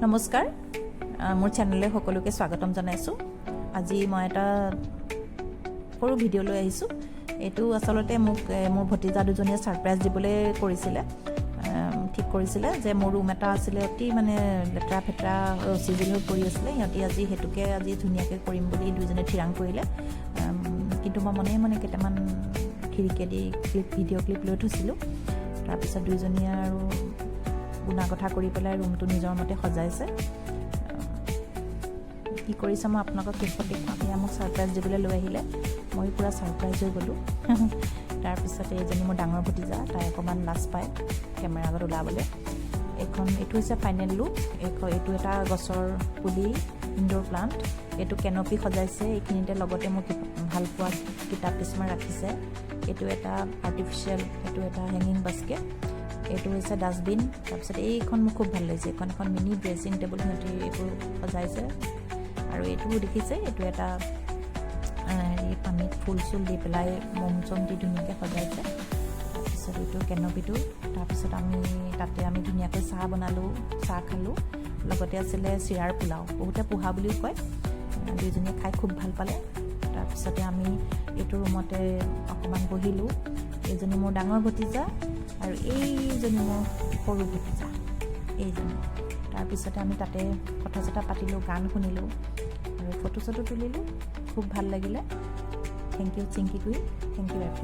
নমস্কাৰ, মোৰ চেনেললৈ সকলোকে স্বাগতম জনাইছোঁ। আজি মই এটা সৰু ভিডিঅ' লৈ আহিছোঁ। এইটো আচলতে মোক মোৰ ভতিজা দুজনীয়ে ছাৰপ্ৰাইজ দিবলৈ কৰিছিলে। ঠিক কৰিছিলে যে মোৰ ৰুম এটা আছিলে, অতি মানে লেতেৰা ফেতেৰা, অচিজিল হৈ পৰি আছিলে। সিহঁতি আজি সেইটোকে আজি ধুনীয়াকৈ কৰিম বুলি দুইজনে থিৰাং কৰিলে। কিন্তু মই মনে মনে কেইটামান খিৰিকীয়েদি ক্লিপ, ভিডিঅ' ক্লিপ লৈ থৈছিলোঁ। তাৰপিছত দুইজনীয়ে আৰু গুণা কথা কৰি পেলাই ৰুমটো নিজৰ মতে সজাইছে। কি কৰিছে মই আপোনালোকক শেষত দেখুৱাম। এয়া মোক ছাৰপ্ৰাইজ দিবলৈ লৈ আহিলে, ময়ো পূৰা ছাৰপ্ৰাইজ হৈ গ'লোঁ। তাৰপিছতে এইজনী মোৰ ডাঙৰ ভতিজা, তাই অকণমান লাজ পায় কেমেৰা আগত ওলাবলৈ। এইখন, এইটো হৈছে ফাইনেল লুক। এইটো এটা গছৰ পুলি, ইনড'ৰ প্লাণ্ট। এইটো কেনপি সজাইছে এইখিনিতে, লগতে মোৰ ভাল পোৱা কিতাপ কিছুমান ৰাখিছে। এইটো এটা আৰ্টিফিচিয়েল, এইটো এটা হেঙিং বাস্কেট, এইটো হৈছে ডাষ্টবিন। তাৰপিছত এইখন মোক খুব ভাল লাগিছে। এইখন এখন মিনি ড্ৰেছিং টেবুল, সিহঁতি এইবোৰ সজাইছে। আৰু এইটো দেখিছে, এইটো এটা হেৰি, পানীত ফুল চুল দি পেলাই, মম চম দি ধুনীয়াকৈ সজাইছে। তাৰপিছত এইটো কেনপিটো। তাৰপিছত আমি তাতে আমি ধুনীয়াকৈ চাহ বনালোঁ, চাহ খালোঁ। লগতে আছিলে চিৰাৰ পোলাও, বহুতে পোহা বুলিও কয়। দুইজনীয়ে খাই খুব ভাল পালে। তাৰপিছতে আমি এইটো ৰুমতে অকণমান বহিলোঁ। এইজনী মোৰ ডাঙৰ ভতিজা আৰু এইজনী মোৰ সৰু ভতিজা, এইজনী। তাৰপিছতে আমি তাতে কথা চথা পাতিলোঁ, গান শুনিলোঁ আৰু ফটো চটো তুলিলোঁ। খুব ভাল লাগিলে। Thank U Chinki Queen, thank U every.